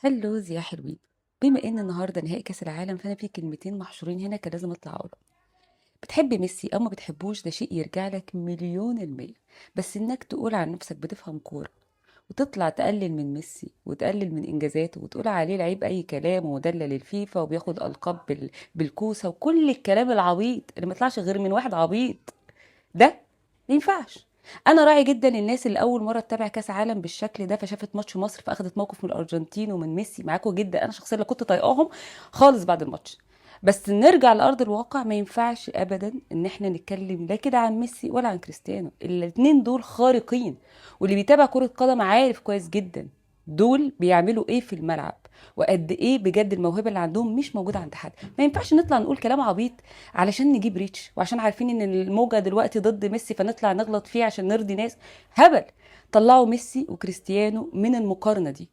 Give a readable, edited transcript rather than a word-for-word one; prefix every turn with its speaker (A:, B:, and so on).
A: hellos يا حلوين. بما ان النهارده نهائي كاس العالم، فانا في كلمتين محشورين هنا كان لازم اطلع اقولهم. بتحب ميسي او ما بتحبوش ده شيء يرجع لك مليون المية، بس انك تقول عن نفسك بتفهم كورة وتطلع تقلل من ميسي وتقلل من انجازاته وتقول عليه لعيب اي كلام ومدلل الفيفا وبياخد القاب بالكوسه وكل الكلام العبيط اللي ما يطلعش غير من واحد عبيط، ده ما ينفعش. انا راعي جدا الناس اللي اول مرة تتابع كاس عالم بالشكل ده، فشافت ماتش مصر فاخدت موقف من الارجنتين ومن ميسي، معاكم جدا. انا شخصيا لا كنت طايقاهم خالص بعد الماتش، بس نرجع لارض الواقع. ما ينفعش ابدا ان احنا نتكلم لا كده عن ميسي ولا عن كريستيانو، الاتنين دول خارقين، واللي بيتابع كرة قدم عارف كويس جدا دول بيعملوا ايه في الملعب وقد ايه بجد الموهبة اللي عندهم مش موجودة عند حد. ما ينفعش نطلع نقول كلام عبيط علشان نجيب reach، وعشان عارفين ان الموجه دلوقتي ضد ميسي فنطلع نغلط فيه عشان نرضي ناس هبل. طلعوا ميسي وكريستيانو من المقارنة دي.